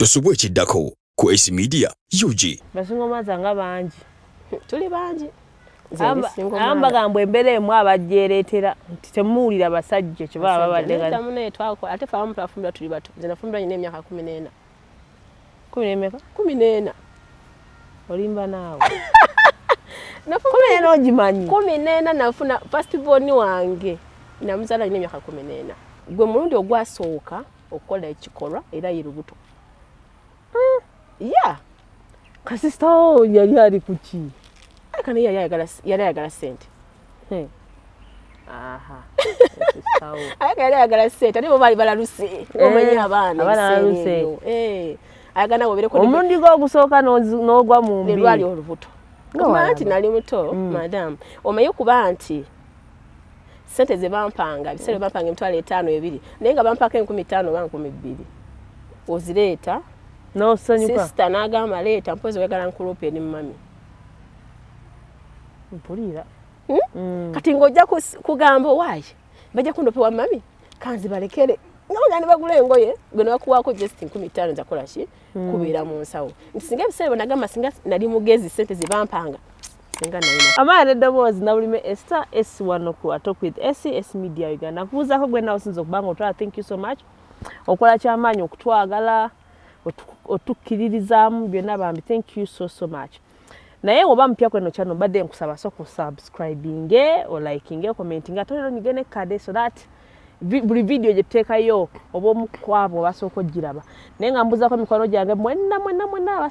Tosubwa ekiddako ku Ace Media UG. Ba single mother nga bangi. Tuli bangi. Abamu bagamba embeera emu abajjeereetera nti temuwulira basajja kye baba babadde. Munaye twakola ate fe abamu twafumbirwa tuli bato. Nze nafumbirwa nyina emyaka 14. Kumi n'emeka? 14. Olimba naawe. 14 ogimanyi? 14 nafuna first born wange. Namuzaala nyina emyaka 14. Gwe mulundi ogwasooka okukola ekikolwa era ye lubuto. Yeah. Kasisita wo yali ali ku ki? Aleka naye yali ayagala ssente. Aha. Aleka yali ayagala ssente ate bo baali balaluse. Omanyi abaana abaana ebiseera balaluse. ebyo. Ayagala nabo obeereko Omulundi gwo ogusooka n'ogwa mu ne mbi. lwali olubuto. Nga Okumanya nti walaba. nali muto, madam. Omanyi okuba nti ssente ze bampanga, ebiseera bye bampanga 50,000 2, naye nga bampako 5,000 oba 2,000. Ozireeta. N'osanyuka. Sister n'agamba leeta mpozi oyagala nkulope eri mummy. Mpulira. Kati ng'ojja kugamba owaayi bajja kundopewa mummy kanzi balekere. Nga bagenda ne bagula engoye gwe ne bakuwaako just 5,000 nza kukola ki? Kubeera mu nsawo. Nti singa ebiseera bye nagamba singa nali mugezi ssente ze bampanga singa nalina. Amaanyi n'eddoboozi Nabulime Esther S wano ku Talk with S, S Media Uganda. Nkubuuzaako gwe nawe osinza okuba nga otwala, thank you so much. Okola kyamaanyi okutwagala, otukkiririzaamu byonna bambi, thank you so so much. Naye oba mupya kweno channel mbadde nkusaba so ku subscribinge, olikinge, commentinge, ate olwo nyige ne kade so that buli video gye tuteekayo oba omu ku abo basooka ogiraba. Naye nga mbuuzaako mikwano gyange mwenna mwenna mwenna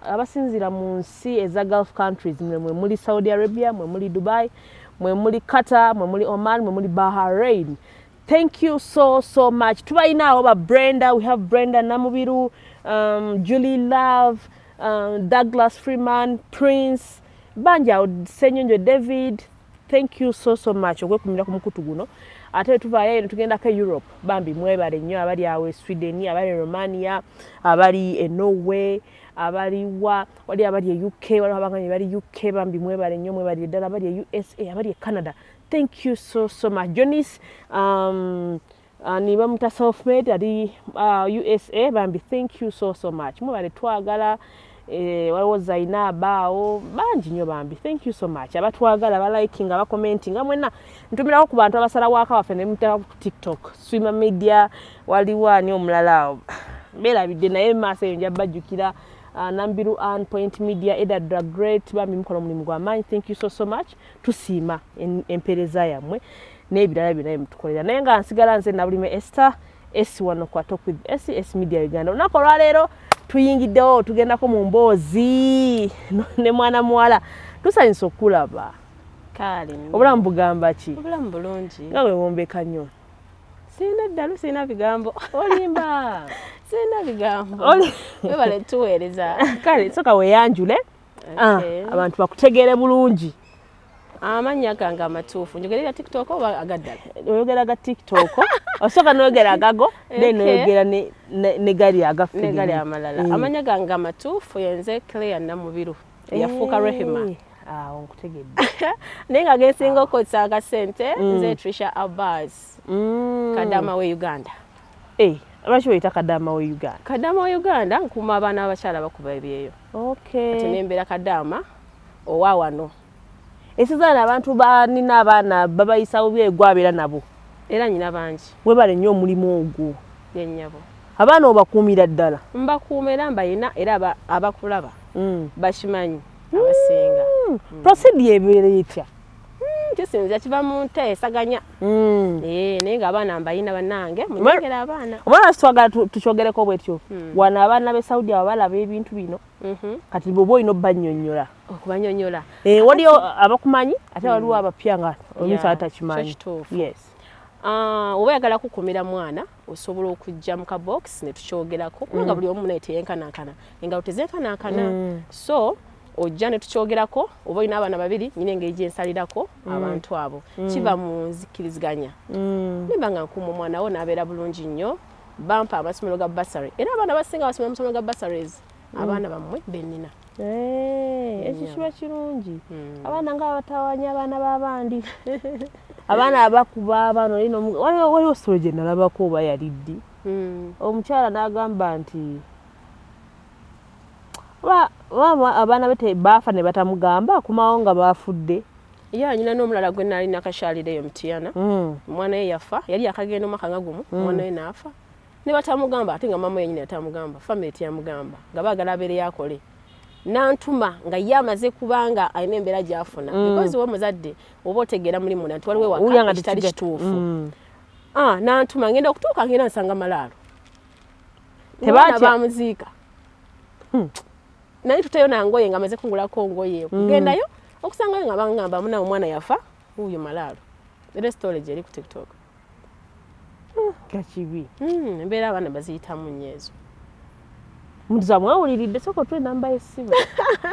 abasinziira mu nsi eza Gulf countries, mwe muli Saudi Arabia, mwe muli Dubai, mwe muli Qatar, mwe muli Oman, mwe muli Bahrain. Thank you so so much. Tubalina awo ba Brenda, we have Brenda Namubiru, Julie Love, Douglas Freeman, Prince, bangi awo, Ssenyonjo David. Thank you so so much okwekumira ku mukutu guno. Ate tuvaayo eno tugendako e Europe, bambi mwebale nnyo abali awo e Sweden, abali e Romania, abali e Norway, abali wa wali abali e UK, waliwo abanganye bali UK, bambi mwebale nnyo, mwebalire ddala, abali e USA, abali e Canada. Thank you so so much. Jonis, ni bamuta self-made ali USA, bambi thank you so so much. Mwebale twagala, waliwo Zainab awo, bangi nnyo bambi, thank you so much. Abatwagala, abalikinga, abakomentinga mwenna. Ntumirako ku bantu abasalawo akawaffe ne muteeka ku TikTok, Swima Media, waliwo ani omulala awo. Beerabidde naye maaso eyo nja bajjukira. Nambiru Ann, Point Media, Eda the Great, bambi mukola omulimu gwa maanyi, thank you so so much. Tusiima empeereza yammwe n'ebirala byonna bye mutukolera. Naye nga nsigala nze Nabulime Esther S wano kwa Talk with S, S Media Uganda. Olunaku olwaleero tuyingiddewo, tugendako mu mboozi ne mwana muwala. Tusanyusa okulaba. Kale. Obulamu bugamba ki? Obulamu bulungi. Nga weewombeka nnyo. Sirina ddalu, sirina bigambo. Olimba. Sirina bigambo. Webale tuweereza. Kale soka weeyanjule. Okay. Abantu bakutegeere bulungi. Amannya gange amatuufu njogerera TikTok oba agaddala? Oyogera ga TikTok. Osooka n'oyogera agago, then n'oyogera ne gali agaffe. Ne gali amalala. Amannya gange amatuufu yenze Claire Namubiru. Yafuuka Rehema. Awo nkutegedde. Naye nga gensinga okukozesa akasente nze Trisha Abbas. Kadama we Uganda. Lwaki oyita Kadama we Uganda? Kadama we Uganda nkuuma abaana abakyala bakuba ebyeyo. Ate nembeera Kadama owa wano. Esizaana abantu banina abaana babayisa bubi egwabeera nabo. Era nyina bangi. Webale nnyo omulimu ogwo. Ye nnyabo. Abaana obakuumira ddala? Mbakuuma era mbayina era abakulaba bakimanyi abasinga. Procedure ebeera etya? Kisinzira kiva mu nteesaganya. Naye ng'abaana mbayina bannange, munyongere abaana. Omwana twagala tukyogereko bwetyo. Wano abaana b'e Saudi abo balaba ebintu bino. Kati bw'oba olina obbannyonnyola. Okubannyonnyola. Waliyo abakumanyi ate waliwo abapya nga omuntu atakimanyi. Kituufu. Yes. Oba oyagala kukuumira mwana osobola okujja mu kabox ne tukyogerako kubanga buli omu naye teyenkanankana, engalo tezenkanankana. So ojja ne tukyogerako, oba olina abaana babiri nyina engeri gye nsalirako abantu abo. Kiva mu nzikiriziganya. Nimba nga nkuuma omwana wo n'abeera bulungi nnyo, bampa amasomero ga bursary era abaana basinga basomera mu masomero ga bursaries. Abaana bammwe bennina. Ekyo kiba kirungi. Abaana nga batawanya abaana b'abandi. Abaana abakuba abaana olina waliwo story gye nalabako oba yali ddi. Omukyala n'agamba nti Oba abaana be baafa ne batamugamba, akumawo nga baafudde. Ya, nyina n'omulala gwe nali nakakyalira eyo Mutiyana. Omwana ye yafa, yali yakagenda omwaka nga gumu, omwana we n'afa ne batamugamba, ate nga mama yenyini atamugamba, family teyamugamba, nga baagala abeereyo akole. Nantuma nga ye amaze kubanga alina embeera gy'afuna, because we omuzadde oba otegeera muli munda nti waliwo Owulira ewaka nga ekitali kituufu. Ah, nantuma, ngenda okutuuka ngenda nsanga malaalo. Tebatya? Omwana bamuziika. Naye tuteyo nangoye nga amaze kungulako ngoye, kugendayo okusangayo nga bangamba muna omwana yafa, wuuyo malaalo. Era storage eri ku TikTok. Nga kibi. Embeera abaana baziyitamu nnyo ezo. Mutuza mwawuliridde, sooka otuwe enamba y'essimu.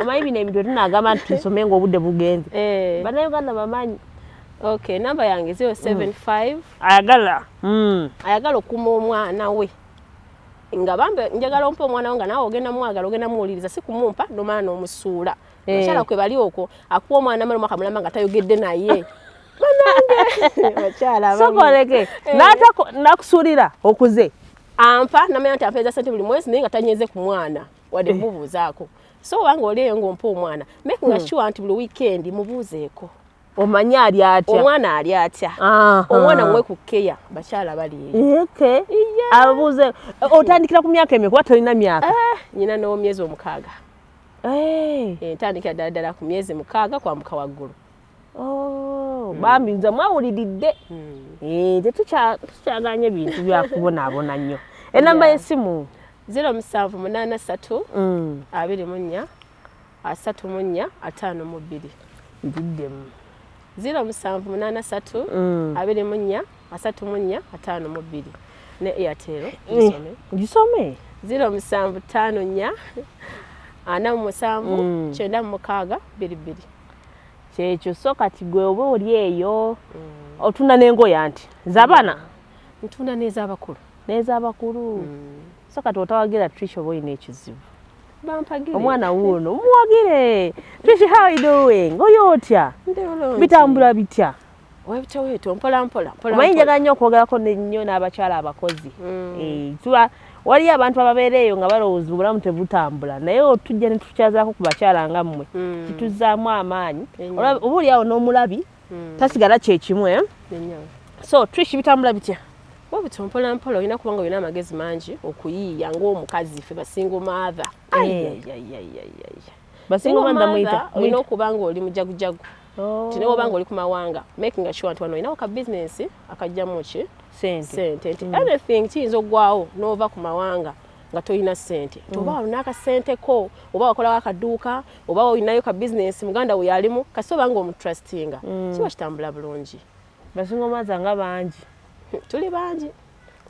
Omanyi bino ebintu tetunagamba nti tusome ng'obudde bugenze. Bannayuganda bamanyi. Okay, namba yange 075. Ayagala. Ayagala okuuma omwana we nga bambe njagala ompa omwana we nga naawe ogenda mwagala, ogenda muwuliriza, si kumumpa nomala n'omusuula. Abakyala kwe bali okwo, akuwa omwana amala omwaka mulamba nga tayogedde naye. Banange bakyala abamu. Sooka oleke. Nakusuulira okuze. Ampa namanya nti ampeeza sente buli mwezi, naye nga tanyeze ku mwana wadde mubuuzaako. So obanga oli eyo ng'ompa omwana, making sure nti buli weekend mubuuzeeko. Omanyi ali atya. Omwana ali atya. Omwana muwe ku keya, bakyala bali eyo. Okay. Abuuze otandikira ku myaka emeka, kuba tolina myaka? Nyina n'omyezi 6. Ntandikira ddala ddala ku myezi 6 kwambuka waggulu. Oh, bambi nze mwawuliridde. Tetukyaganye bintu byakubonaabona nnyo. Enamba y'essimu? 0783 24 34 52. Nziddemu. 0783 24 34 52. Ne Airtel gisome. Gisome. 0754 47 96 22. Kyekyo. So kati gwe oba oli eyo otunda n'engoye anti z'abaana? Ntunda n'ez'abakulu. N'ez'abakulu. So kati otawagira Trish oba olina ekizibu. Bampagire. Omwana wuuno muwagire. Trish, how are you doing? Oli otya? Ndi bulungi. Bitambula bitya? Webityo wetyo, mpola mpola mpola. Omanyi mpola. njagala nnyo okwogerako nnyo n'abakyala abakozi. Tuba waliyo abantu ababeera eyo nga balowooza obulamu tebutambula, naye otujja ne tukyazaako ku bakyala nga mmwe, kituzzaamu amaanyi. Oba oli awo n'omulabi tasigala kyekimu, eh? Ennyo. So Trish, bitambula bitya? Webityo mpola mpola. Olina kuba nga olina amagezi mangi okuyiiya ng'omukazi. Ffe ba single mother. Ba single mother muyita? Olina okuba nga oli mujagujagu. Nti ne woba nga oli ku mawanga, making sure nti wano olinawo ka bizinensi akajjamu ki? Sente. Sente. Nti anything kiyinza okugwawo n'ova ku mawanga nga tolina sente, nti oba olina akasente ko, oba wakolawo akaduuka, oba olinayo ka bizinensi muganda we yalimu, kasi oba nga omutrustinga, kiba kitambula bulungi. Ba single mother nga bangi. Tuli bangi.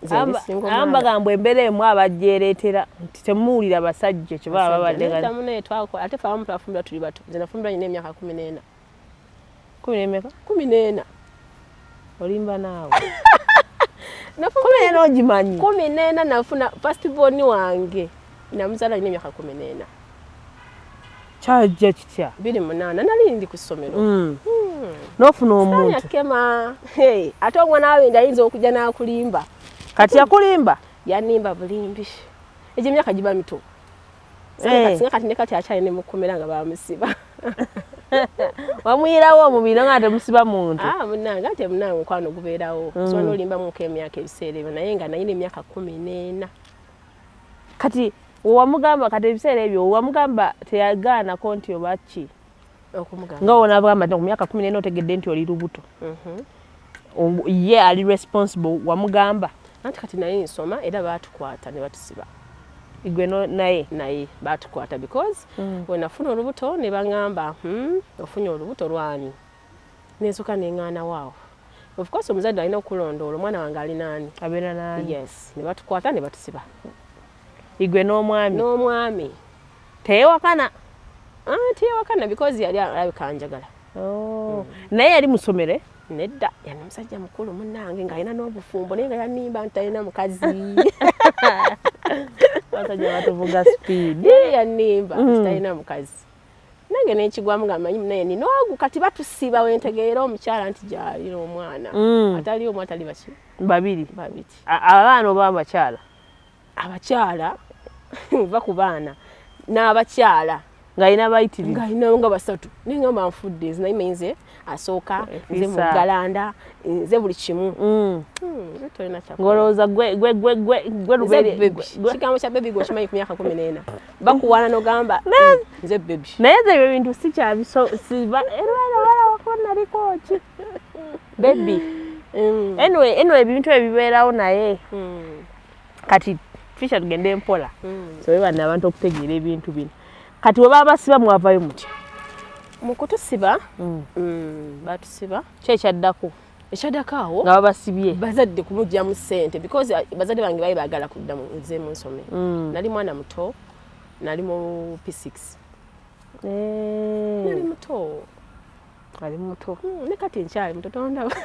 Nze ndi single Abamu mother. bagamba embeera emu abajjeereetera nti temuwulira basajja kye baba babadde. Nedda munaye, twakola ate fe abamu twafumbirwa tuli bato. Nze nafumbirwa nyina emyaka 14. Kumi n'emeka? 14. Olimba naawe. Nafumbirwa 14 ogimanyi? 14 nafuna first born wange, namuzaala nyina emyaka 14. Kyajja kitya? 2008 nali ndi ku ssomero. N'ofuna omuntu? Kema. Hey, ate omwana wawe ayinza okujja n'akulimba. Kati yakulimba? Yanimba bulimbi, egyo emyaka giba mito. Singa kati ne kati akyali ne mukomera nga bamusiba. Wamuyirawo omubiri nga temusiba muntu. Ah, munange, ate munange omukwano gubeerawo, osobola n'olimbamuko emyaka ebiseera ebyo, naye nga nayina emyaka 14. Kati wewamugamba, kati ebiseera ebyo wewamugamba teyagaanako nti oba ki? Okumugamba? Nga wonabagamba nti ku myaka 14 otegedde nti oli lubuto. Ye ali responsible, wamugamba? Anti kati naye nsoma, era baatukwata ne batusiba. Igwe naye? Naye baatukwata because we nafuna olubuto ne baŋŋamba, ofunye olubuto lwani?" Nensooka neŋŋaana waawo. Of course omuzadde alina okulondoola omwana wange ali naani. Abeera naani. Yes, ne batukwata ne batusiba. Igwe n'omwami? N'omwami. Teyewakana? Ah, teyewakana because yali alabika njagala. Oh. Naye yali musomere? Nedda, yali musajja mukulu munnange ng'alina n'obufumbo, naye nga yanimba nti talina mukazi. Abasajja batuvuga speed. Yali yanimba nti talina mukazi, nange nenkigwamu nga manyi munaye nina ogu. Kati batusiba, wentegeera omukyala nti gyalina omwana. Atali omu, atali baki? Babiri. Babiri. Abaana oba abakyala? Abakyala, va ku baana. N'abakyala. Ng'alina bayitirivu. Ng'alina nga basatu. Naye ngamba nfudde, nze naye nze asooka, nze Efisa. muggalanda, nze buli kimu. Nze tolina kyakukola. Ng'olowooza gwe gwe gwe gwe gwe Nze lubeere baby. Kigambo kya baby gwe okimanyi ku myaka 14. Bakuwaana n'ogamba nze baby. Naye nze ebyo bintu sikyabiso siba era era naliko ki baby. Anyway ebintu ebyo bibeerawo naye kati Trisha tugende mpola. So bano abantu okutegeera ebintu bino. Kati we baba basiba mwavayo mutya? Mu kutusiba, batusiba. Ki ekyaddako? Ekyaddako awo nga babasibye bazadde kumugyamu ssente because bazadde bange baali baagala kuddamu nze mu nsome. Nali mwana muto, nali mu P6. Nali muto. Ali muto. Ne kati nkyali muto, tondaba.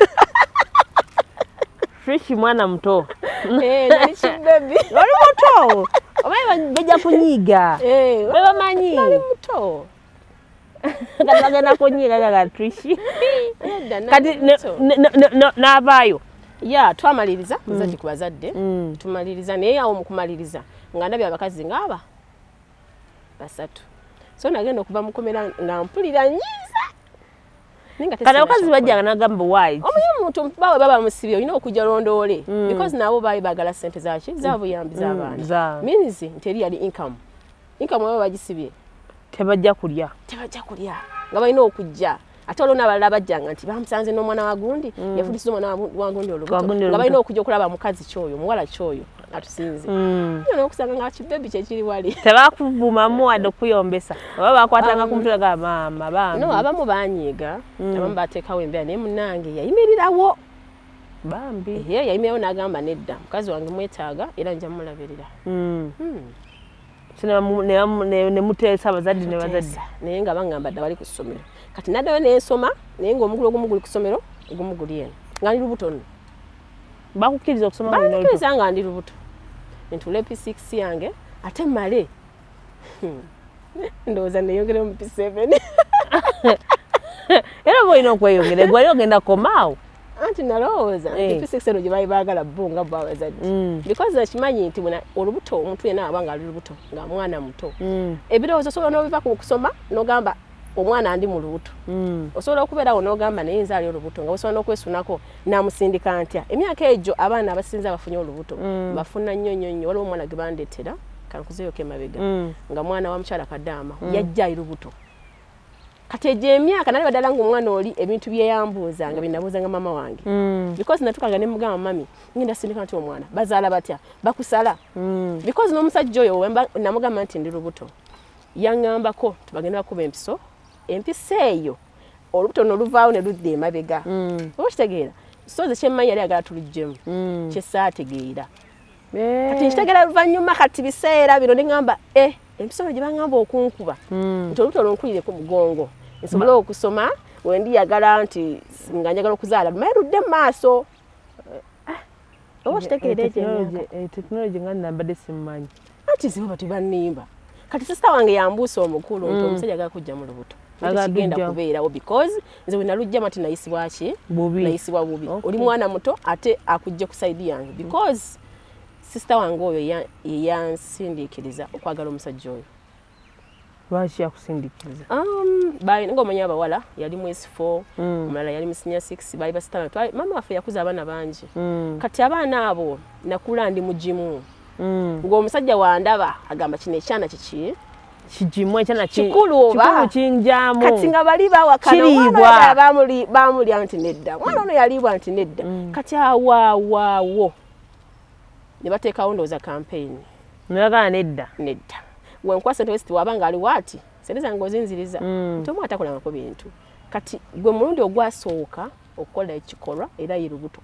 Trish mwana muto. Nali kibaby. Oli muto. Omanyi bajja kunyiiga. Bebamanyi. Nali muto. Kati bagenda kunyiiga nga Trish. Nedda, nali Kati muto. n'avaayo. Ya, twamaliriza muzadde ku bazadde. Tumaliriza naye awo mu kumaliriza nga ndabye abakazi ng'aba basatu. So nagenda okuva mu kkomera nga mpulira nnyiiza. Naye nga Kati tesinna abakazi kyakukola. bajjanga n'agamba why? Omanyi omuntu bawe baba musibye olina okujja londoole because nabo baali baagala ssente zaki z'abuyambi z'abaana. Means nti eri yali income. Income baba bagisibye. Tebajja kulya. Tebajja kulya. Nga balina okujja. Ate waliwo n'abalala bajjanga nti bamusanze n'omwana wa gundi, yafundisiza omwana wa gundi olubuto. Wa gundi Nga balina olubuto. okujja okulaba mukazi ky'oyo, muwala ky'oyo atusinze. Nyo n'okusanga nga kibebi kye kiri wali. Tebakuvumamu wadde okuyombesa. Oba bakwatanga ku mutwe ga maama bambi. No, abamu banyiiga, abamu bateekawo embeera naye munnange yayimirirawo. Bambi. Ye yayimirirawo n'agamba nedda, mukazi wange mwetaaga era nja mulabirira. So ne muteesa abazadde ne bazadde. Teesa, naye nga baŋŋamba dda bali ku ssomero. Kati naddayo ne nsoma naye ng'omugulu ogumu guli ku ssomero, ogumu guli eno. Nga ndi lubuto nno. Bakukkiriza okusoma nga olina olubuto? Bakkiriza nga ndi lubuto. Ntuule P6 yange ate mmale. Ndowooza neeyongere mu P7. Era oba olina okweyongera, gwe wali ogenda kukomaawo. Anti nalowooza nti P6 eno gye baali baagala bo nga bo abazadde. Because okimanyi nti olubuto omuntu yenna aba ng'ali lubuto nga mwana muto. Ebirowoozo osobola n'obiva ku kusoma n'ogamba omwana ndi mu lubuto. Osobola okubeerawo n'ogamba naye nze ali olubuto nga osobola n'okwesunako n'amusindika ntya. Emyaka egyo abaana abasinze abafunye olubuto bafuna nnyo nnyo nnyo. Waliwo omwana gwe bandeetera kankuzeeyoko emabega nga mwana wa mukyala Kadaama yajja ali lubuto. Kati egyo emyaka nali baddala ng'omwana oli ebintu bye yambuuzanga bye nabuuzanga maama wange. Because natuukanga ne mugamba mami ngenda sindika nti omwana bazaala batya bakusala. Because n'omusajja oyo namugamba nti ndi lubuto yaŋŋambako tubagenda bakuba empiso, empiso eyo olubuto no luvaawo ne ludda emabega. Oba okitegeera? So nze kyemmanyi yali ayagala tuluggyemu kye saategeera. Kati nkitegeera luvannyuma kati biseera bino ne ŋŋamba empiso eno gye baŋŋamba okunkuba nti olubuto lunkulire ku mugongo nsobole okusoma we ndiyagala nti nga njagala okuzaala lumaye ludde mu maaso. Oba okitegeera ekyo emyaka? Technology nga nambadde simumanyi. Anti zibo bati bannimba. Kati sisita wange yambuusa omukulu nti omusajja agala kujja mu lubuto. Agala Tekigenda kujja. kubeerawo because nze bwe nalugjamu ati nayisibwa ki? Bubi. Nayisibwa bubi. Oli mwana muto ate akujja ku side yange because sisita wange oyo yansindiikiriza okwagala omusajja oyo. Lwaki yakusindiikiriza? Ng'omanyi abawala yali mu S4, omulala yali mu senior 6, baali basita bange. Maama waffe yakuza abaana bangi. Kati abaana abo nakula ndi mugimu. Ng'omusajja wandaba agamba kino ekyana kiki? Kigimu ekyana Kikulu oba? Kikulu kinjaamu. Kati nga bali bawakana, omwana Kiriibwa. oyo bamulya nti nedda. Omwana ono yaliibwa nti nedda. Kati awaawaawo ne bateekawo ndowooza campaign. Ne bagamba nedda. Nedda. Wenkuwa ssente wesiti waba ng'aliwo ati ssente zange ozinziriza. Nti omwana takolangako bintu. Kati gwe mulundi ogwasooka okukola ekikolwa era ye lubuto.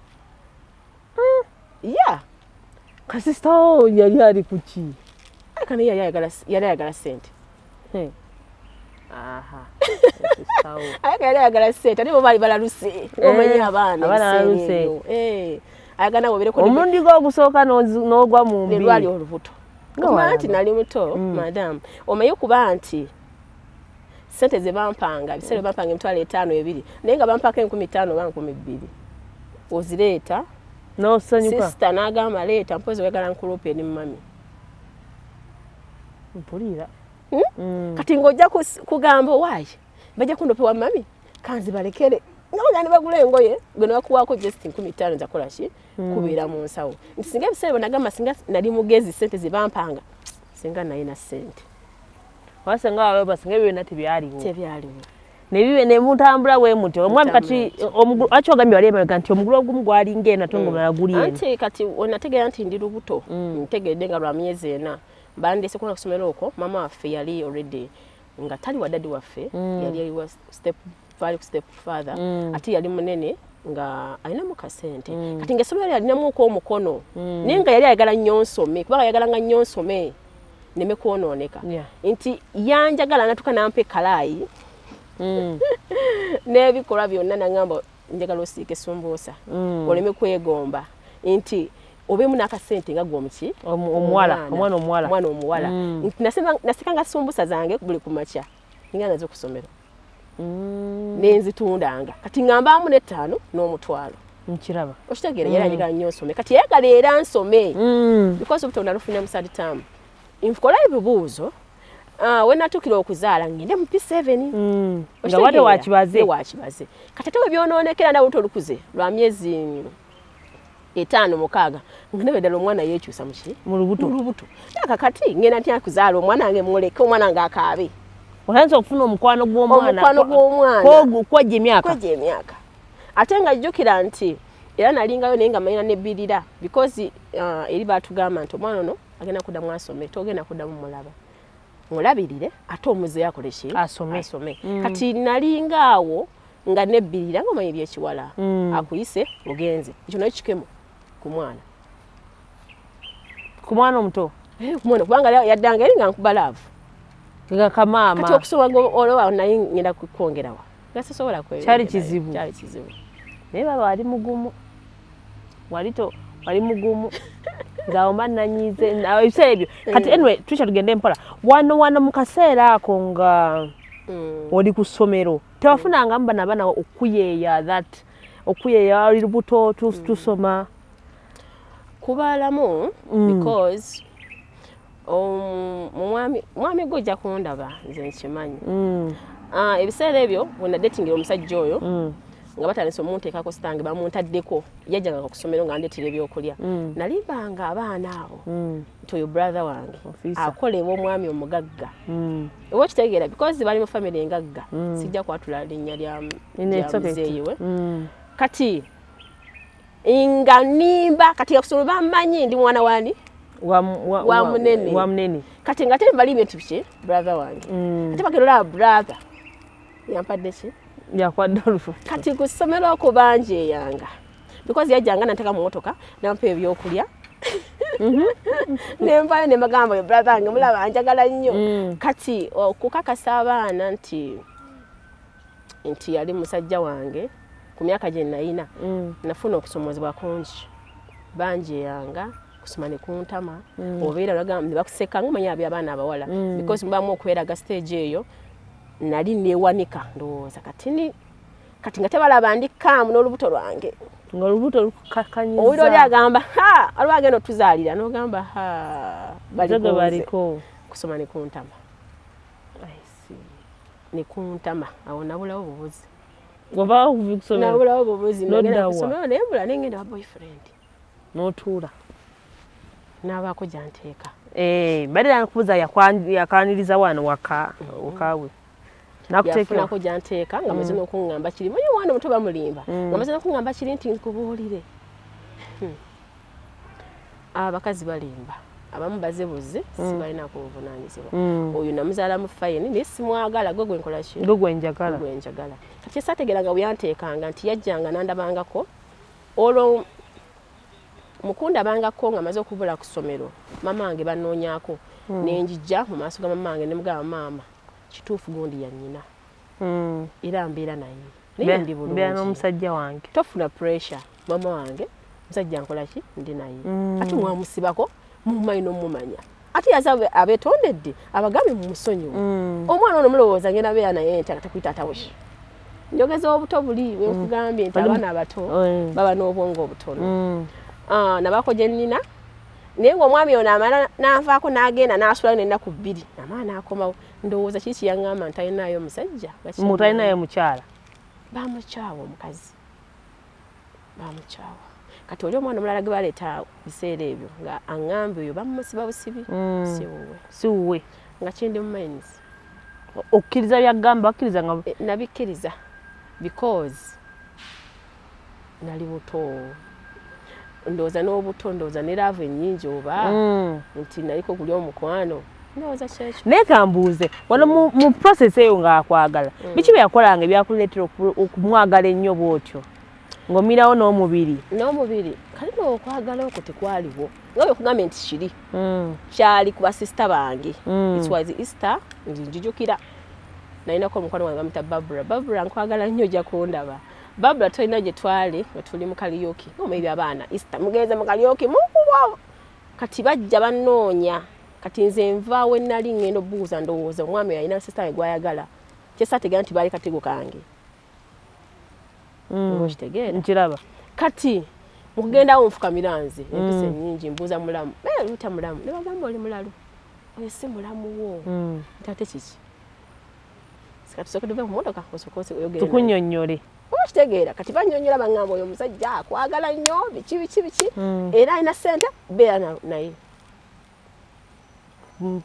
Yeah. Kasisita wo yali ali ku ki? Aka naye yali ayagala ssente. Aha. Kasisita wo. Ayagala yali ayagala ssente, ate bo baali balaluse. Omanyi abaana Abaana ebiseera balaluse. ebyo. Ayagala nawe obeereko ne Omulundi gwo ogusooka n'ogwa mu Ne mbi. lwali olubuto. Nga Okuba nti walaba. nali muto, madam, omanyi okuba nti ssente ze bampanga, ebiseera bye bampanga 50,000 2, naye nga bampako 5,000 oba 2,000. Ozireeta. N'osanyuka. Sister n'agamba leeta, mpozi oyagala nkulope eri mami. Mpulira. Kati ng'ojja kugamba owaayi bajja kundopewa mami kanzi balekere nga bagenda ne bagula engoye gwe ne bakuwaako just 5,000 nzakola ki kubeera mu nsawo. Nti singa ebiseera byo nagamba singa nali mugezi sente ze bampanga singa nalina sente. Wasenga wawe singa ebyo byonna tebyaliwo. Tebyaliwo. Nebibe ne mutambula bwe mutyo. Omwami kati omugulu acho ogambye wali emabega nti omugulu ogumu gwalinga eno ate ng'omulala guli eno. Anti kati wenategeera nti ndi lubuto ntegedde nga lwa myezi 4 bandeese kubanga ku ssomero okwo maama waffe yali already nga tali wa daddy waffe yali wa step step father ate yali munene nga alinamu kasente kati ng'essomero yalinamu omukono naye nga yali ayagala nnyo nsome kubanga yayagalanga nnyo nsome neme kwonooneka nti yanjagala natuka nampa ekkalaayi n'ebikolwa byonna nangamba njagala osiika esumbuusa oleme kwegomba nti obeemu n'akasente nga gwe omuki omuwala omwana omuwala omwana omuwala nti nasikanga sumbusa zange buli ku makya ninga nazo ku ssomero nenzitundanga kati ngambaamu n'ettaano n'omutwalo. Nkiraba. Okitegeera yali ayagala nnyo nsome kati yayagala era nsome because obuto nalufunira mu third term nkola ebibuuzo we natuukira okuzaala ngende mu P7 nga wate wakibaze wakibaze kati ate we byonoonekera ndaba olubuto olukuze lwa myezi 5 6 nga ndaba ddala omwana yeekyusa muki mu lubuto mu lubuto kakati ngenda ntya kuzaala omwana wange muleke omwana nga akaabe. Otandise okufuna omukwano gw'omwana. Omukwano gw'omwana. Kwejja emyaka. Kwejja emyaka. Ate nga jjukira nti era nalingayo naye nga manyina nebbirira because eri baatugamba nti omwana ono agenda kuddamu asome togenda kuddamu mulaba. Mulabirire ate omuzeeyo akole ki? Asome. Asome. Kati nalinga awo nga nebbirira ng'omanyi ebyekiwala akuyise ogenze. Ekyo nayo kikemo ku mwana. Ku mwana omuto? Ku mwana kubanga yaddanga eri nga nkuba laavu. Nga kamaama. Kati okusoma olwo naye ngenda kwongerawa. Nga sisobola kweyongerayo. Kyali kizibu. Kyali kizibu. Naye baba wali mugumu. Wali mugumu. Nze awo mba nanyiize ebiseera ebyo. Kati anyway Trisha tugende mpola. Wano mu kaseera ako nga oli ku ssomero tewafunangamu bano abaana okuyeeya that okuyeeya oli lubuto tusoma. Kubaalamu because omwami gwe ojja kundaba nze nkimanyi. Ebiseera ebyo bwe nadetingira omusajja oyo nga batandise omunteekako sitange bamuntaddeko yajjanga ku ssomero nga ndeetera ebyokulya nalimbanga abaana abo nti oyo brother wange akola omwami omugagga oba okitegeera because bali mu family engagga sijja kwatula linnya lya muzeeyi we kati nga nimba kati kusomero bamanyi ndi mwana wani wa munene kati nga ate mbalimbye nti ki brother wange ate bagenda olaba brother yampadde ki yakwadde olufu kati ku ssomero okwo banjeeyanga because yajjanga nanteka mu mmotoka nampa ebyokulya nenvayo ne mbagamba oyo brother wange mulaba njagala nnyo kati okukakasa abaana nti yali musajja wange ku myaka gye nayina nafuna okusomozebwa kungi banjeeyanga kusoma ne kuntama obeera ne bakuseka ng'omanyi abyo abaana abawala because mubamu okweraga stage eyo nali neewanika ndowooza kati kati nga tebalaba ndi kaamu n'olubuto lwange nga olubuto lukakkanyiza owulira oli agamba ha aliwo agenda otuzaalira n'ogamba ha baliko kusoma ne kuntama ne kuntama awo nabulawo bubuzi wavaawo kuva kusomero nabulawo bubuzi nagenda kusomero naye mbula nengenda wa boyfriend n'otuula n'abaako gyanteeka badde nkubuuza yakaniriza wano waka wakawe yafunako gyanteeka nga maze n'okuŋŋamba kiri manyi omwana omuto bamulimba nga maze n'okuŋŋamba kiri nti nkubuulire abakazi balimba abamu baze buzi sibalinaako buvunaanyizibwa oyo namuzaalamu fine naye simwagala gwe gwenkola ki gwe gwenjagala gwenjagala kati esaategeera nga bwe yanteekanga nti yajjanga n'andabangako olwo mukundabangako nga maze okubula ku ssomero maama wange bannoonyaako nenjijja mu maaso ga mama wange ne mugamba maama kituufu gundi ya nnyina era mbeera naye naye ndi mbeera bulungi n'omusajja wange tofuna pressure mama wange musajja nkola ki ndi naye ate mwamusibako mumumanyi n'omumanya ate yaza abeetondedde abagambe mumusonyiwe omwana ono mulowooza ngenda beera naye nti atakuyita atawe njogeza obuto buli wenkugambye nti abaana abato baba n'obwongo obutono. Nabaako gye nnina Naye ng'omwami ono amala n'anvaako n'agenda n'asulayo n'ennaku 2, amala n'akomawo. Ndowooza kiki yaŋŋamba nti talinayo musajja? Talinayo mukyala. Bamukyawa omukazi, bamukyawa. Kati oli omwana omulala gwe baleeta biseera ebyo nga aŋŋamba oyo bamusiba busibi, si wuwe. Si wuwe. Nga kindi mu minds. Okkiriza byagamba, okkiriza nga Nabikkiriza because nali muto, ndowooza n'obuto, ndowooza ne love ennyingi oba nti naliko guli omukwano, ndowooza kyekyo. Naye kambuuze wano mu process eyo ng'akwagala, biki bye yakolanga ebyakuleetera okumwagala ennyo bw'otyo ng'omirawo n'omubiri? N'omubiri kali n'okwagala okwo tekwaliwo, nga bwe kugambye nti kiri kyali ku basisita bange. It was Easter, njijukira nalinako omukwano wange bamuyita Babura. Babura, nkwagala nnyo, ojja kundaba. Babura, tolina gye twali nga tuli mu karaoke, omanyi abaana Easter mugenze mu karaoke mukuba. Kati bajja bannoonya, kati nze nvaawo nali ngenda obuuza, ndowooza omwami alina sisita we gwayagala, kyesaategera nti baali katego kange. Oba okitegeera? Nkiraba. Kati mukugendawo nfukamira nze empisa ennyingi, mbuuza mulamu, luta mulamu, ne bagamba oli mulalu, oyo si mulamu wo. Nti ate kiki? Kati tusooke tuve ku mmotoka, osooke oyogere naye. Tukunnyonnyole. Oba okitegeera? Kati bannyonnyola, baŋŋamba oyo omusajja akwagala nnyo, biki biki biki, era alina ssente, beera naye.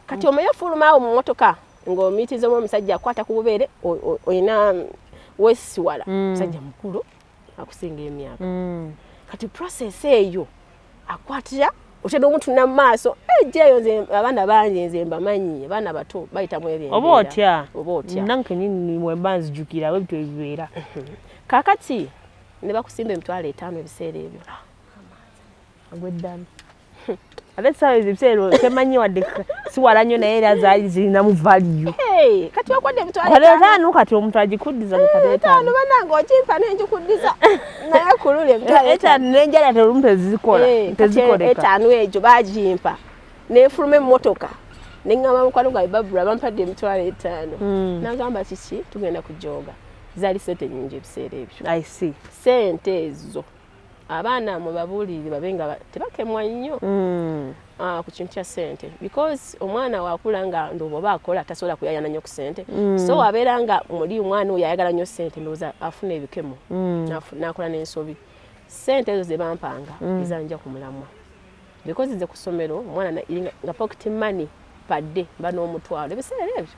Kati omanyi ofuluma awo mu mmotoka ng'omiyitirizamu omusajja akwata ku bubeere, olina weesiwala, musajja mukulu akusinga emyaka. Kati process eyo akwatira otera omutunula mu maaso, ejja eyo. Nze abaana bangi nze mbamanyi, abaana bato bayitamu ebyo Oba otya. Oba otya. Nange kenyini wemba nzijukira bwe bityo bibeera. Kaakati ne bakusimba 50,000 ebiseera ebyo. Agweddamu ate essaawa ezo, ebiseera temanyi wadde siwala nnyo, naye era zaali zirinamu value. Hey, kati bakwadde emitwalo kati etaano. Etaano, kati omuntu agikuddiza mu kati etaano. Etaano. Bannange, okimpa nenjikuddiza, naye kulula emitwalo etaano n'enjala telumu tezikola. Eh, kati Tezikoleka. Etaano egyo bagimpa, nenfuluma emmotoka, neŋŋamba mukwano gwange Babula, bampadde 50,000. Nagamba kiki, tugenda kujooga. Zaali sente nyingi ebiseera ebyo. I see. Sente ezo abaana mwe babuulirire babe nga tebakemwa nnyo ku kintu kya sente, because omwana wakula nga ndowooza oba akola tasobola kuyayana nnyo ku sente. So abeera nga muli omwana oyo ayagala nnyo sente, ndowooza afuna ebikemo, n'akola n'ensobi. Sente ezo ze bampanga ezanja ku mulamwa, because nze ku ssomero omwana nga pocket money padde mba n'omutwalo ebiseera ebyo,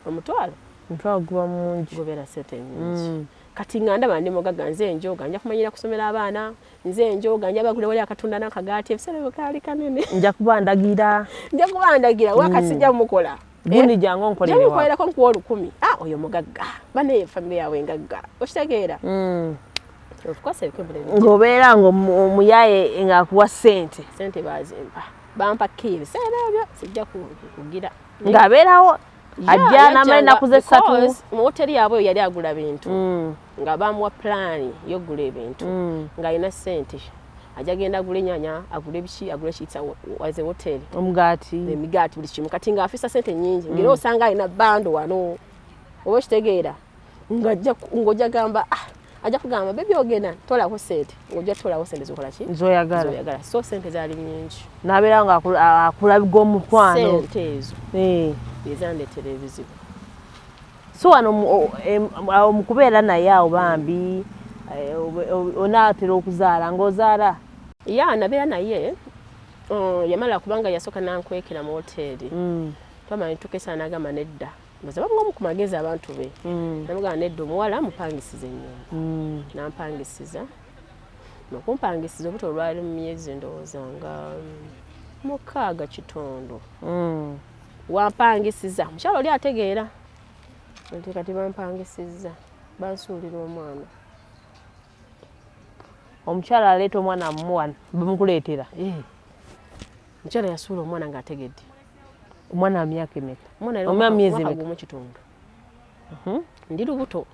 omutwalo. Omutwalo guba mungi. Gubeera sente nyingi. Kati nga ndaba ndi mugagga, nze njoga, nja kumanyira kusomera abaana, nze njoga, nja bagula wali akatunda n'akagaati, ebiseera ebyo kaali kanene. Nja kuba ndagira. Nja kuba ndagira waka, sijja mukola. Gundi jangu onkolere Nja waka. mukolerako nkuwa 1,000. Ah, oyo mugagga, bane famire yaabwe engagga, okitegeera? Of course ebikemo ne Ng'obeera ng'omuyaye ng'akuwa ssente. Sente bazimpa, bampa ki ebiseera ebyo, sijja kugira. Ng'abeerawo ajja n'amala ennaku ze 3. Because mu hoteri yaabwe eyo yali agula bintu, nga bamuwa pulaani y'okugula ebintu, ng'alina ssente, ajja genda agula ennyanya, agule biki, agule kiyita waze hoteri. Omugaati. Emigaati, buli kimu. Kati ng'afisa ssente nnyingi, ng'era osanga alina bando wano, oba okitegeera, ng'ojja gamba, ah, ajja kugamba, baby ogenda tolako ssente, ng'ojja tolawo ssente zokola ki? Zoyagala. Zoyagala. So ssente zaali nnyingi. N'abeerawo ng'akulabiga omukwano. Ssente ezo ezandeetera ebizibu. So wano awo mu kubeera naye awo bambi, onaatera okuzaala, ng'ozaala? Ya, nabeera naye, yamala kubanga yasooka nankwekera mu woteeri. Twamala netukeesa, n'agamba nedda, ndoza bamuwamu ku magezi abantu be. Namugamba nedda, omuwala mupangisiza ennyumba. Nampangisiza, nokumpangisiza obuto olwali mu myezi ndowooza nga 6 kitundu. Wampangisiza mukyalo oli ategeera nti kati bampangisiza, bansuulira omwana. Omukyala aleeta omwana mumuwa, bamukuleetera? Eh. Mukyala yasuula omwana ng'ategedde. Omwana wa myaka emeka? Omwana yali Omwana myezi mwaka emeka? 1 kitundu. Ndi lubuto.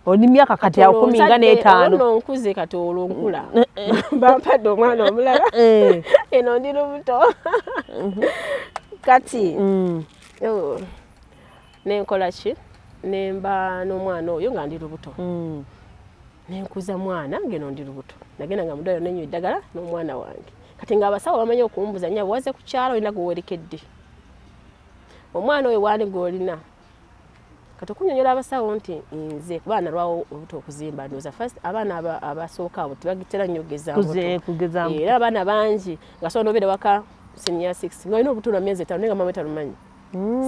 Oli myaka kati awo 15. Olwo nkuze, kati olwo nkula, bampadde omwana omulala. Eno ndi lubuto kati. Oh, nenkola ki, nemba n'omwana oyo nga ndi lubuto. Nenkuza mwana ngeno ndi lubuto, nagenda nga muddwaliro nenywa eddagala n'omwana wange. Kati ng'abasawo bamanyi okumbuza, "Nnyabo, waze ku kyalo, olina gwewerekedde omwana oyo waani gw'olina?" Kati okunyonyola abasawo nti nze kuba nalwawo olubuto okuzimba, ndowooza first abaana abasooka abo tebagitera nnyo kugeza mbuto. Kugeza mbuto. Era abaana bangi nga sobola nobeera waka senior six nga olina olubuto lwa myezi 5, naye nga mama talumanyi.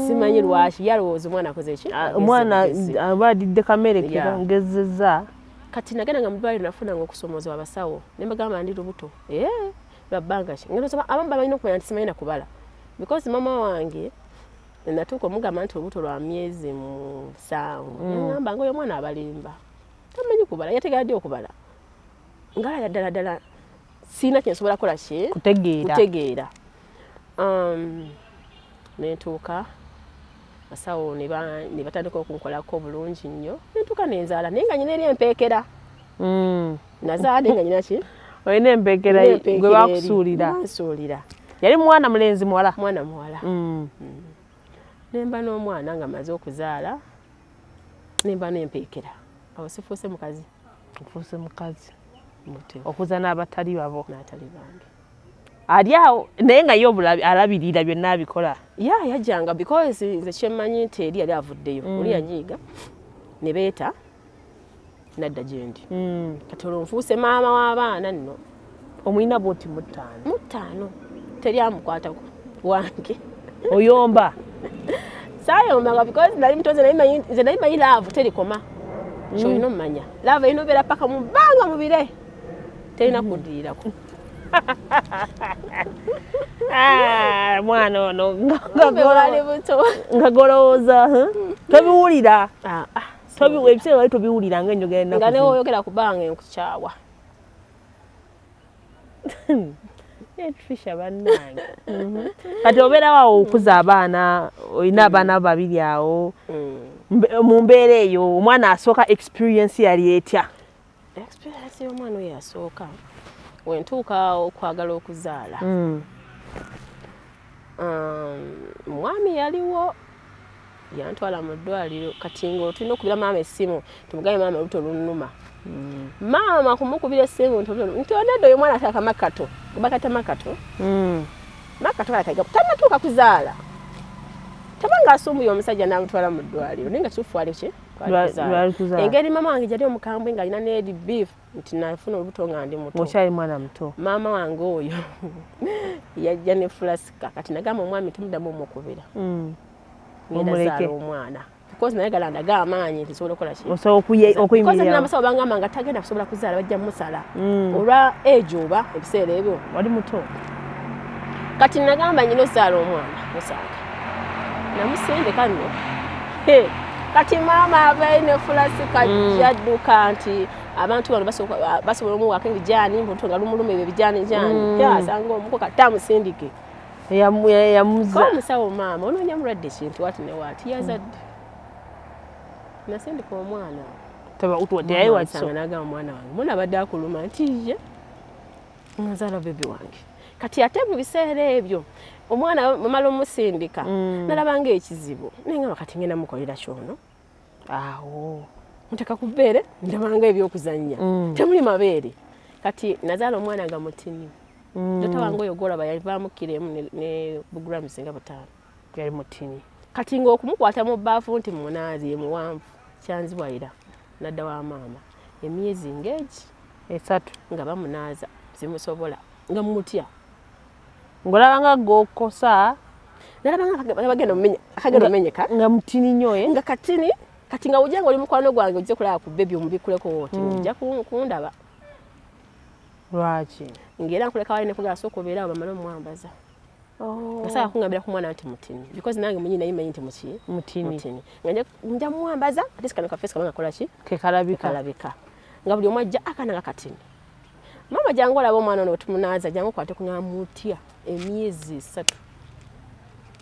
Simanyi lwaki yalowooza omwana akoze ki. Ah, Ageze omwana bugezi. Aba adidde kamere. Kengezeza. Kati nagenda nga mu ddwaliro, nafunanga okusomoozebwa abasawo ne mbagamba ndi lubuto. Ee, lwa bbanga ki? Nga abamu babalina okumanya nti simanyi nakubala, because mama wange natuuka omugamba nti olubuto lwa myezi 7, yaŋŋamba nga oyo omwana abalimba, tamanyi kubala, yategera ddi okubala? Ngala ddala ddala siina kyensobola kukola ki. Kutegeera. Kutegeera. Nentuuka basawo ne batandika okunkolako obulungi nnyo, nentuuka nenzaala, naye nga nyina eri empeekera. Nazaala naye nga nyina ki? Olina empeekera. Nina empeekera gwe eri. Bakusuulira. Bansuulira. Yali mwana mulenzi, muwala? Mwana muwala. Nemba n'omwana nga maze okuzaala, nemba n'empeekera, awo sifuuse mukazi. Ofuuse mukazi. Muteefu. Okuza n'abatali babo. N'atali bange. Ali awo naye nga ye alabirira byonna abikola. Ya, yajjanga, because nze kyemmanyi nti eri yali avuddeyo, oli yagiiga ne beeta nadda gyendi. Kati olwo nfuuse maama w'abaana nno. Omulina bwoti mutaano. Mutaano, teri amukwatako wange. Oyomba? Saayombanga because nali muto. Nze nali manyi love terikoma. Kyolina omumanya, love erina obeera paka mu bbanga mu bire, terina kuddirirako. Ah, mwana ono Kumbe wali buto. Nga golowooza, huh? Tobiwulira. Ah, ah, Ebiseera wali tobiwulira nga enjogera ennaku nga zino. Newoyogera ku bbanga enkukyawa. Trisha bannange. Kati obeerawo awo okuza abaana, olina abaana babiri awo. Mu mbeera eyo, omwana asooka experience yali etya? Experience y'omwana oyo asooka, wentuuka okwagala okuzaala, omwami yaliwo, yantwala mu ddwaliro. Kati nga tulina okubira maama essimu, tumugambe, "Maama, olubuto lunnuma." Maama kumukubira essimu nti onedda oyo omwana ataka makato, bakata makato. Makato kalakaga tanatuuka kuzaala, tabanga asumbuye omusajja n'amutwala mu ddwaliro, naye nga kituufu ali ki? Lwali kuzaala. Engeri maama wange gyali omukambwe, nga alina n'eri beef nti nafuna olubuto nga ndi muto. Ng'okyali mwana muto. Maama wange oyo yajja ne fulasika. Kati nagamba omwami, "Temuddamu omukubira, ngenda Omuleke. zaala omwana," because nayagala ndaga amaanyi nti nsobola okukola ki. Osobola Because okuyimirira. N'abasawo bangamba nga tagenda kusobola kuzaala, bajja musala olwa age oba ebiseera ebyo. Wali muto. Kati nagamba nyina ozaala omwana musanga, namusindika nno. He, kati maama avayo ne fulasika, jadduka nti abantu bano basobola omuwaako ebijaani, mbuto nga lumuluma ebyo ebijaani jaani. Asanga omuko, kati amusindike. Yamuza. Ko omusawo, "Maama onoonya mulwadde kintu wati ne waati yazadde." Nasindika omwana. Teyayi wakiso. Nsanga n'agamba, "Omwana wange, mwana abadde akuluma." Nti ye nazaala baby wange. Kati ate mu biseera ebyo omwana bamala omusindika, nalabanga ekizibu, nengamba kati ngenda mukolera kyono. Awo muteeka ku bbeere, ndabanga ebyokuzannya, temuli mabeere. Kati nazaala omwana nga mutini. Dota wange oyo gwolaba yavaamu kiro 1 ne bugrams nga 5. Yali mutini. Kati ng'okumukwata mu bbaafu nti munaazi ye muwanvu kyanzibwayira. Nadda wa maama emyezi ng'egi 3 nga bamunaaza, simusobola, nga mutya. Ng'olabanga gokosa. Nalabanga bagenda akagenda omenyeka. Nga mutini nnyo, eh? Nga katini. Kati nga ojja nga oli mukwano gwange, ojja kulaba ku baby omubikuleko oti, ojja kundaba. Lwaki? Ng'era nkuleka wali nekugala sooka obeere awo bamale omwambaza. Nga saagala kungambira ku mwana nti mutini, because nange munyini naye manyi nti muki. Mutini. Mutini. Nga nja mwambaza, ate sikano kafeesi kaba nga kola ki. Kekalabika. Kalabika nga buli omu ajja akaana nga katini. "Maama, jangu olaba omwana ono wetumunaaza, jangu okwate ku." Nga mutya emyezi 3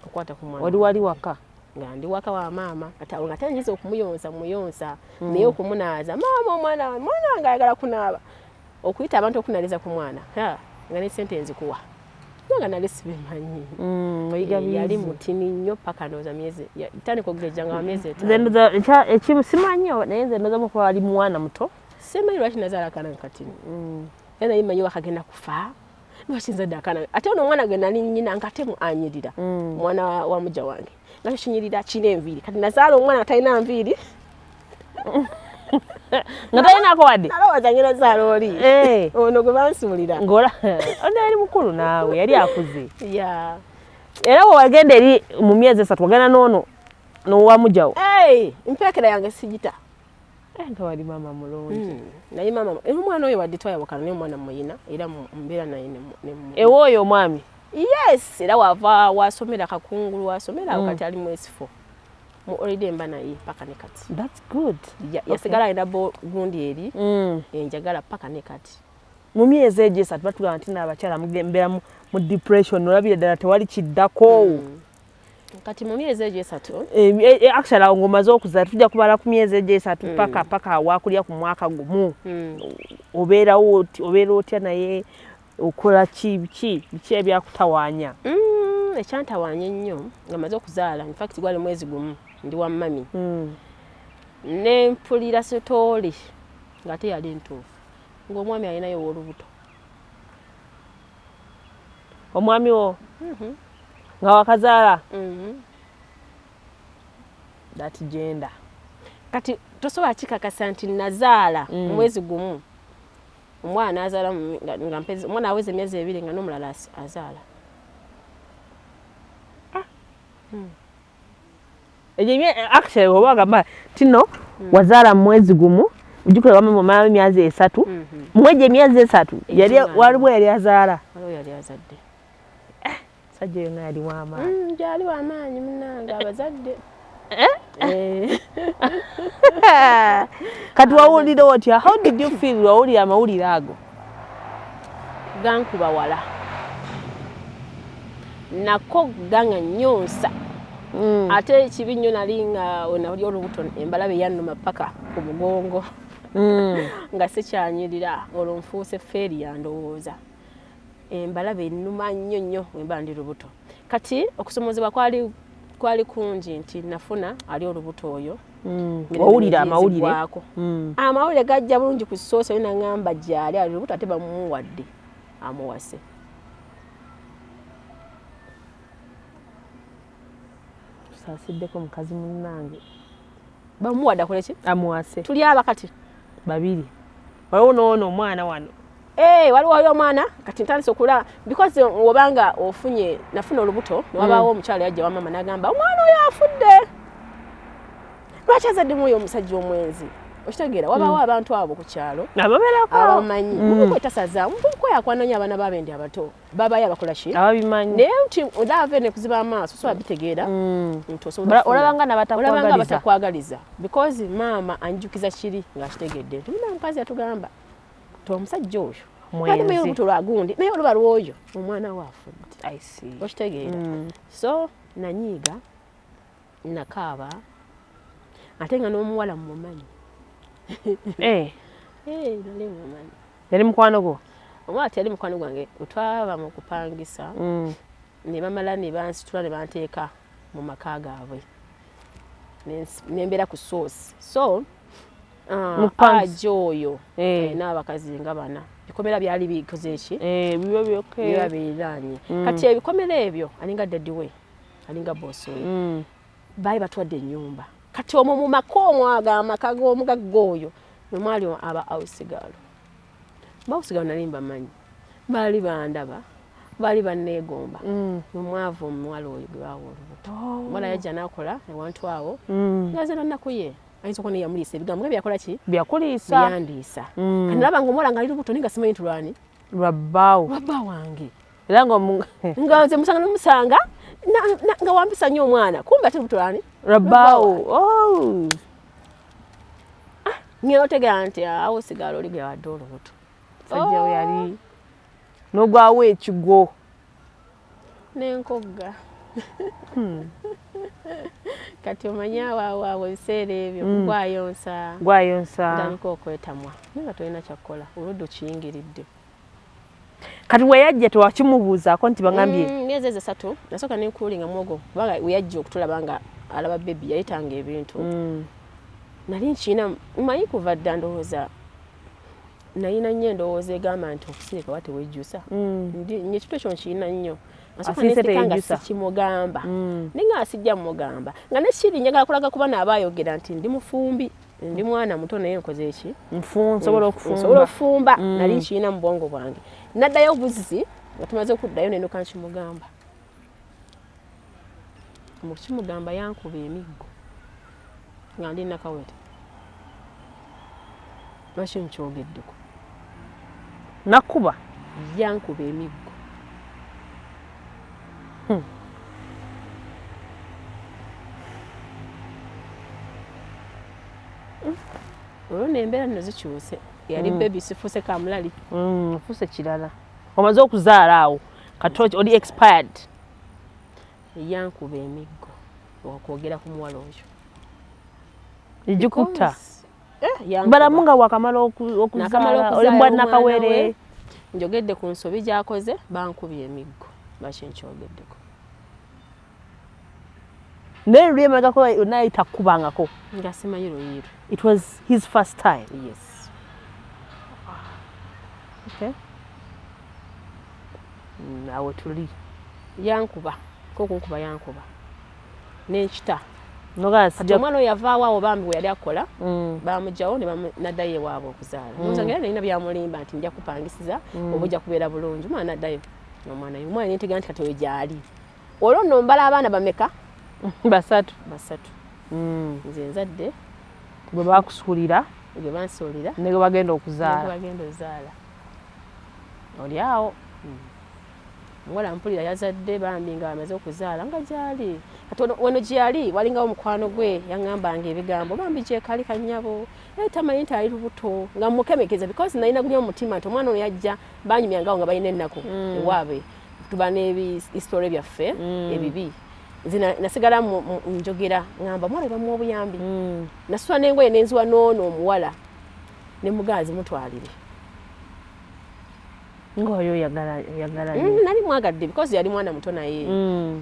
okwata ku mwana. Wali wali waka? Nga ndi waka wa maama. Kati awo nga tanyinza okumuyonsa muyonsa, naye okumunaaza, maama, omwana wange, mwana wange ayagala kunaaba, okuyita abantu okunaliza ku mwana, ha, nga ne sente nzikuwa, nga nali sibimanyi. Oyiga Eh, yali biyizi. mutini nnyo paka ndowooza myezi tandika okugejja nga wa myezi Nze 5. ndowooza ekimu simanyi naye nze ndowooza mukuba wali mwana muto. Simanyi lwaki nazaala akaana nga katini, era naye manyi wakagenda kufa. Lwaki nzadde akaana? Ate ono omwana gwe nali nnyina nga ate anyirira, omwana wa mujja wange nga tekinyirira, kirina enviiri. Kati nazaala omwana atalina nviiri. Nga talinako wadde. Nalowooza ngenda zaala oli ono gwe bansuulira. Ngola ono yali mukulu naawe, yali akuze. Ya. Era bwe wagenda eri mu myezi 3, wagenda n'ono n'owamujawo? Emperekera yange sigita. Nga wali maama mulungi. Naye maama, era omwana oyo wadde twayawukana, naye omwana muyina, era mbeera naye Ewa oyo omwami? Yes, era wava wasomera Kakungulu, wasomera awo. Kati ali mu S4 mu already mba naye paka ne kati. That's good. Yasigala alina bo gundi eri enjagala paka ne kati. Mu myezi egyo 3 batugamba nti n'abakyala mbeera mu depression, olabira ddala tewali kiddako. Kati mu myezi egyo 3, Actually awo ng'omaze okuzaala, tujja kubala ku myezi egyo 3 paka awakulya ku mwaka gumu. Obeerawo obeera otya naye, okola ki, biki biki ebyakutawaanya? Ekyantawaanya ennyo nga maze okuzaala, in fact gwali mwezi gumu ndi wa mami, ne mpulira story ng'ate yali ntuufu, ng'omwami alinayo ow'olubuto. Omwami wo nga wakazaala? That gender. Kati tosobola kikakasa nti nazaala mu mwezi gumu, omwana azaala nga omwana aweza emyezi 2 nga n'omulala azaala. Egyo actually oba ogamba tino wazaala mu mwezi gumu, ojjukira wamama omala emyezi 3, mwegyo emyezi 3 yali Ekyo waliwo yali azaala. Waliwo yali azadde. Sajja oyo nga yali w'amaanyi. Gyali w'amaanyi munnange, abazadde. Eh. Kati wawulira otya? How did you feel wawulira amawulire ago? Gankuba wala nako ganga nnyonsa. Ate ekibi nnyo nali nga wenali olubuto, embalabe yannuma paka ku mugongo, nga sikyanyirira. Olwo nfuuse failure, ndowooza embalabe ennuma nnyo nnyo wemba ndi lubuto. Kati okusomozebwa kwali kungi nti nafuna ali olubuto oyo. Mirembe Wawulira amawulire? Negizigwako. Amawulire gajja bulungi ku soosa yo, naŋŋamba gyali ali lubuto, ate bamuwadde amuwase. Tusaasiddeko mukazi munnange. Bamuwadde akole ki? Amuwase. Tuli aba kati babiri, waliwo n'ono omwana wano. Eh, waliwo waliwo omwana. Kati ntandise okulaba because obanga ofunye, nafuna olubuto newabaawo omukyala yajja wa mama n'agamba omwana oyo afudde, lwaki azaddemu oyo omusajja omwenzi? Okitegeera, wabaawo abantu abo ku kyalo Ababeerako. abamanyi mubuko etasaza mubuko yakwananya abaana babendi abato babayo abakola ki, Ababimanyi. Naye nti olava ne kuziba amaaso so bitegeera nti osobola Olabanga olabanga n'abatakwagaliza. Abatakwagaliza because maama anjukiza kiri ng'akitegedde nti muna mukazi yatugamba ti omusajja oyo Mwenzi. alimuyo olubuto lwa gundi, naye oluba lwoyo omwana we afudde. I see. Okitegeera? So nanyiiga, nakaaba, ate nga n'omuwala mumumanyi. Eh, nali mumanyi. Yali mukwano gwo? Omuwala teyali mukwano gwange. Twaba mu kupangisa ne bamala ne bansitula ne banteeka mu maka gaabwe, nembeera ku source. So Mu kupangisa. aja oyo alina abakazi nga bana, ebikomera byali bikoze eki? Eh, biba byoke. Biba biriraanye. Kati ebikomera ebyo alinga daddy we, alinga boss we, baali batwadde ennyumba. Kati omwo mu maka omwo, ago amaka g'omugagga oyo, mwe mwali aba house girl. Ba house girl nali mbamanyi, baali bandaba, baali banneegomba. Mwe mwava omuwala oyo gwe baawa olubuto. Omuwala yajja n'akola ewantu awo, nga zena nnaku ye ayinza okuba naye yamuliisa ebigambo nga byakola ki? Byakuliisa. Byandiisa. Kati nalaba nga omuwala nga ali lubuto, naye nga simanyi nti lwani. Lwa bbaawo. Lwa bba wange. Era nga Nga nze musanga nomusanga nga wampisa nnyo omwana, kumbe ate lubuto lwani? Lwa bbaawo. Oh. Ngenda otegeera nti awo sigala oli gwe yawadde olubuto. Sajja we yali n'ogwawo ekigwo. Nenkogga. Kati omanyi awo awo awo ebiseera ebyo gwayonsa. Gwayonsa. Ntandika okwetamwa, naye nga tolina kyakkola, oludde okiyingiridde. Kati weyajja tewakimubuuzaako nti bagambye? Myezi ezo 3 nasooka nenkuulinga mwogo, kubanga weyajja okutulaba nga alaba baby yayitanga ebintu. Nali nkiina, manyi kuva dda ndowooza Nalina nnyo endowooza egamba nti okusirika oba tewejjusa. Nye ekintu ekyo nkirina nnyo. Nasooka Asirise nensirika nga teyejjusa. sikimugamba, naye nga sijja mugamba nga nekiri njagala kulaga kuba naabaayogera nti ndi mufumbi, ndi mwana muto, naye nkoze eki? Nsobola Nsobola okufumba. okufumba. Nali nkirina mu bwongo bwange. Naddayo buzzi nga tumaze okuddayo, nenduka nkimugamba. Mu kimugamba yankuba emiggo nga ndi Nakawere. Lwaki nkyogeddeko? Nakuba? Yankuba emiggo. Olwo nembeera nno zikyuse, yali baby, sifuuse kamulali. Ofuuse kirala, omaze okuzaala awo, kati oli expired. Yankuba emiggo okwogera ku muwala oyo. Ejikutta. Yankuba. Balamu nga wakamala Nakamala okuzaala, oli mbwa okuzaala omwana Nakawere. We, njogedde ku nsobi gy'akoze, bankubye emiggo. Lwaki nkyogeddeko? Naye luli emabegako naye takubangako? Nga simanyi luyiiro. It was his first time? Yes. Okay. Awo tuli. Yankuba kokunkuba, yankuba nenkita. Nogamba Kati sijja. omwana oyo yavaawo awo, bambi we yali akola, bamugjawo ne naddayo ewaabwe okuzaala. Ndowooza nga era nalina byamulimba nti nja kupangisiza oba ojja kubeera bulungi. Omwana naddayo omwana yo, omwana nentega nti kati oyo gyali. Olwo nno mbala abaana bameka? Basatu. Basatu. Nze nzadde. Bwe bakusuulira. Gwe bansuulira. Ne gwe bagenda okuzaala. Bagenda ozaala. Oli awo. Omuwala mpulira yazadde, bambi, nga amaze okuzaala nga gyali. Kati wano gyeyali walingawo mukwano gwe yaŋŋambanga ebigambo, bambi gyekali kanyabo, naye tamanyi nti ali lubuto, nga mukemekeza because nalina gunya omutima nti omwana ono yajja banyumyangawo nga balina ennaku ewaabwe, tuba n'ebihistoire byaffe ebibi. Nze nasigala njogera, ŋŋamba omwana bamuwa obuyambi. Nasula n'engoye nenziwa n'ono omuwala ne mugazi mutwalire. Nga oyo oyagala, oyagala nnyo. Nali mwagadde because yali mwana muto, naye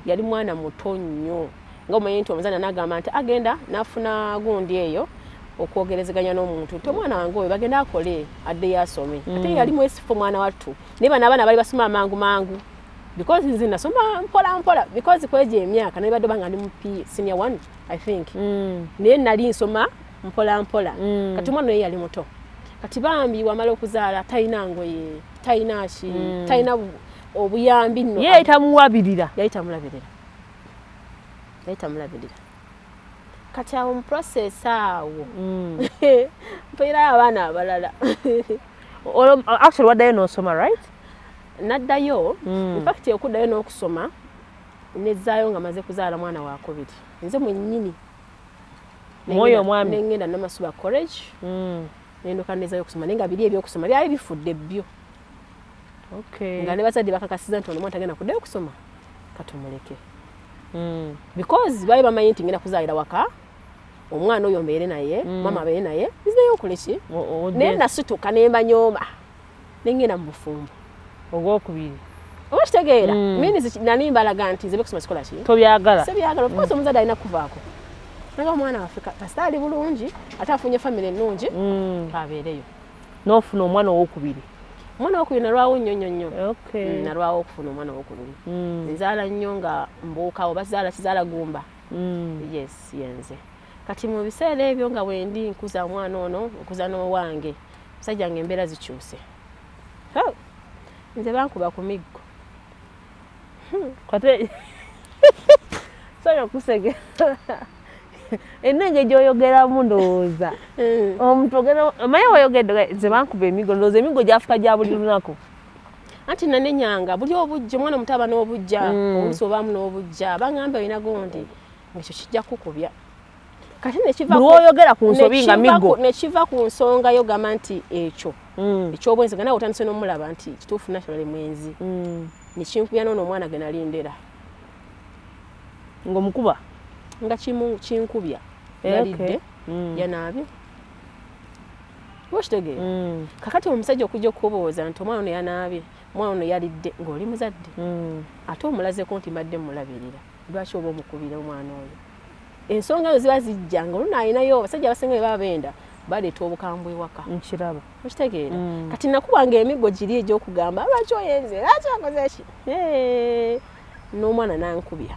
yali mwana muto nnyo, nga omanyi nti omuzadde n'agamba nti agenda n'afuna gundi eyo okwogerezeganya n'omuntu nti omwana wange oyo bagenda akole addeyo asome. Ate yali mwesifu omwana wattu, naye bano abaana bali basoma amangu mangu because nze nasoma mpola mpola, because kwegyo emyaka nabadde oba nga ndi mu P senior one, I think, naye nali nsoma mpola mpola. Kati omwana oyo yali muto. Kati bambi wamala okuzaala talina ngoye, talina ki, talina obuyambi nno. Ye tamuwabirira? Yali tamulabirira, yali tamulabirira. Kati awo mu process awo mpeerayo abaana abalala. Olwo actually waddayo n'osoma, right? Naddayo. Infact okuddayo n'okusoma nezzaayo nga maze kuzaala mwana wakubiri, nze mwennyini. Mwoyo omwami. Nengenda Namasuba College, nendoka nezayo okusoma, naye nga biri ebyokusoma byali bifudde byo. Nga ne bazadde bakakasiza nti ono omwana tagenda kuddayo okusoma, katumuleke, because baali bamanyi nti ngenda kuzaalira waka, omwana oyo mbeere naye, mama abeere naye, nzireyo okole ki. Naye nasituka nembanyooma nengenda mu bufumbo. Ogwokubiri. Oba kitegeera? Means nali mbalaga nti nze bekusoma sikola ki. Tobyagala. Sebyagala. Of course omuzadde alina kuvaako naga omwana waffe kasita ali bulungi ate afunye family ennungi, kabeereyo. N'ofuna omwana owokubiri. Omwana owokubiri nalwawo nnyo nnyo nnyo. Nalwawo okufuna omwana owokubiri. Nzaala nnyo nga mbuukawo, bazaala kizaala gumba. Yes, yenze. Kati mu biseera ebyo nga wendi nkuza omwana ono, nkuza n'owange musajja, nga embeera zikyuse. Ho, nze bankuba ku miggo. Kate sonya okusegera enenge gyoyogeramu, ndowooza omuntu ogenda omanyi wayogedde nze bankuba emiggo, ndowooza emiggo gyafuka gya buli lunaku. Anti nanenyanga buli obujja, omwana omuto aba n'obujja, oluusi obaamu n'obujja, baŋŋamba olina gundi ngekyo kijja kukubya. Kati nekiva Buli lwoyogera ku nsobi nga miggo. Nekiva ku nsonga yo gamba nti ekyo ekyobwenzi, nga nawe otandise n'omulaba nti kituufu naturally mwenzi, nekinkubya noono omwana ge nali ndera. Ng'omukuba? Nga kinkubya. Yalidde, yanaabye, oba okitegeera? Kakati omusajja okujja okukubuuza nti omwana ono yanaabye, omwana ono yalidde, ng'oli muzadde, ate omulazeko nti mbadde mulabirira, lwaki oba omukubira omwana oyo? Ensonga ezo ziba zijja nga oluna alinayo abasajja abasinga bwe baba benda Baleeta obukambwe ewaka. Nkiraba. Okitegeera? Kati nakubanga emiggo giri egy'okugamba, "Lwaki oyenze? Lwaki okoze ki?" Eh, n'omwana nankubya.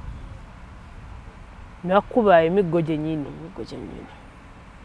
Nakuba emiggo gyennyini? Emiggo gyennyini.